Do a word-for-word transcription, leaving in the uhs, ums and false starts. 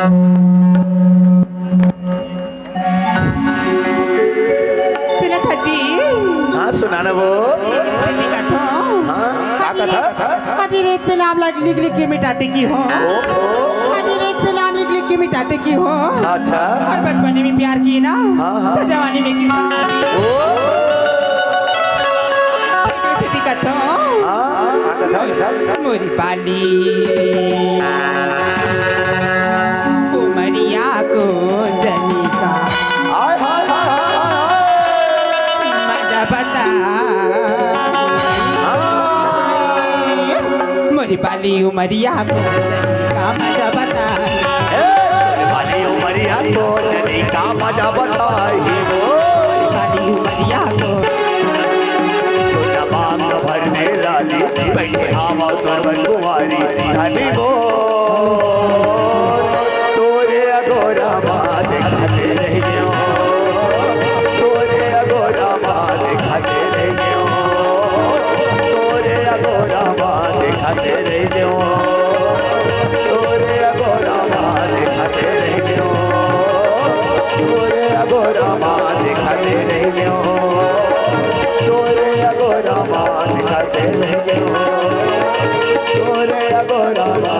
सुनत हव जी? हाँ, सुना ना वो। ये गीत कथों। हाँ, का कथा? अजी रेत पे नाम लिख लिख के मिटाते की हो। ओ, ओ। अजी रेत पे नाम लिख लिख के मिटाते की हो। अच्छा। और बचपने में प्यार किए ना। हाँ, हाँ। तो जवानी में किस ओ। ये गीत कथों। हाँ, हाँ, का कथा? मोरी बाली उमरिया को जनिका। हाय, हाय, हाय, हाय, हाय। मजा बता। हाँ। मोरी बाली उमरिया को जनिका मजा बता। ए, मोरी बाली उमरिया को जनिका मजा बताई हो। मोरी बाली उमरिया को। सोना बाग भर में लाली, बैठे आवा तोर कुंवारी, धनी मोर। तोरे अगोरा मा देखते रह गयो, तोरे अगोरा मा देखते रह गयो, तोरे अगोरा मा देखते रह गयो, तोरे अगोरा मा देखते रह गयो, तोरे अगोरा मा देखते रह गयो, तोरे अगोरा मा देखते रह गयो, तोरे अगोरा मा